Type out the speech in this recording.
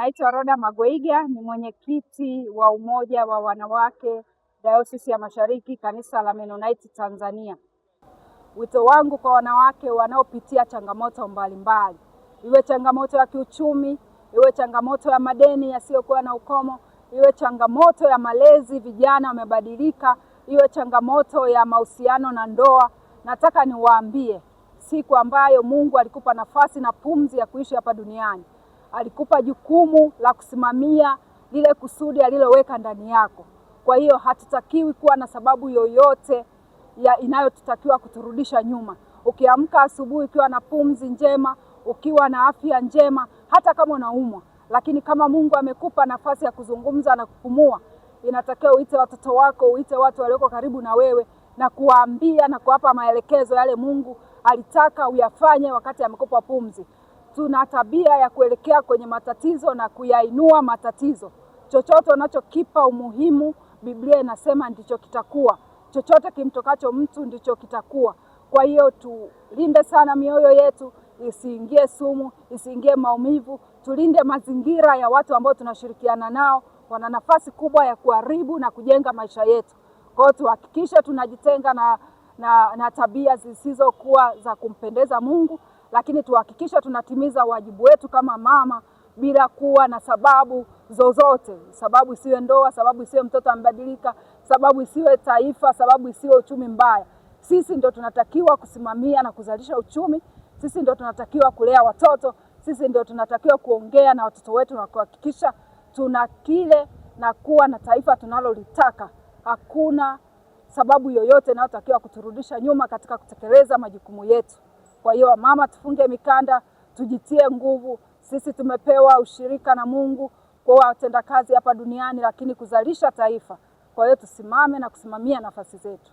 Naitwa Roda Magweiga, ni mwenyekiti wa Umoja wa Wanawake Dayosisi ya Mashariki, Kanisa la Mennonite Tanzania. Wito wangu kwa wanawake wanaopitia changamoto mbalimbali, iwe changamoto ya kiuchumi, iwe changamoto ya madeni yasiyokuwa na ukomo, iwe changamoto ya malezi, vijana wamebadilika, iwe changamoto ya mahusiano na ndoa, nataka niwaambie, siku ambayo Mungu alikupa nafasi na pumzi ya kuishi hapa duniani, alikupa jukumu la kusimamia lile kusudi aliloweka ndani yako. Kwa hiyo hatutakiwi kuwa na sababu yoyote ya inayotutakiwa kuturudisha nyuma. Ukiamka asubuhi ukiwa na pumzi njema, ukiwa na afya njema, hata kama unaumwa, lakini kama Mungu amekupa nafasi ya kuzungumza na kupumua, inatakiwa uite watoto wako, uite watu walioko karibu na wewe na kuwaambia na kuwapa maelekezo yale Mungu alitaka uyafanye wakati amekupa pumzi. Tuna tabia ya kuelekea kwenye matatizo na kuyainua matatizo. Chochote unachokipa umuhimu, Biblia inasema ndicho kitakuwa. Chochote kimtokacho mtu ndicho kitakuwa. Kwa hiyo tulinde sana mioyo yetu isiingie sumu, isiingie maumivu. Tulinde mazingira ya watu ambao tunashirikiana nao, wana nafasi kubwa ya kuharibu na kujenga maisha yetu. Kwa hiyo tuhakikishe tunajitenga na tabia zisizokuwa za kumpendeza Mungu, lakini tuhakikishe tunatimiza wajibu wetu kama mama bila kuwa na sababu zozote. Sababu isiwe ndoa, sababu isiwe mtoto amebadilika, sababu isiwe taifa, sababu isiwe uchumi mbaya. Sisi ndo tunatakiwa kusimamia na kuzalisha uchumi. Sisi ndo tunatakiwa kulea watoto. Sisi ndio tunatakiwa kuongea na watoto wetu na kuhakikisha tuna kile na kuwa na taifa tunalolitaka. Hakuna sababu yoyote inayotakiwa kuturudisha nyuma katika kutekeleza majukumu yetu. Kwa hiyo mama, tufunge mikanda, tujitie nguvu. Sisi tumepewa ushirika na Mungu kwa watendakazi hapa duniani, lakini kuzalisha taifa. Kwa hiyo tusimame na kusimamia nafasi zetu.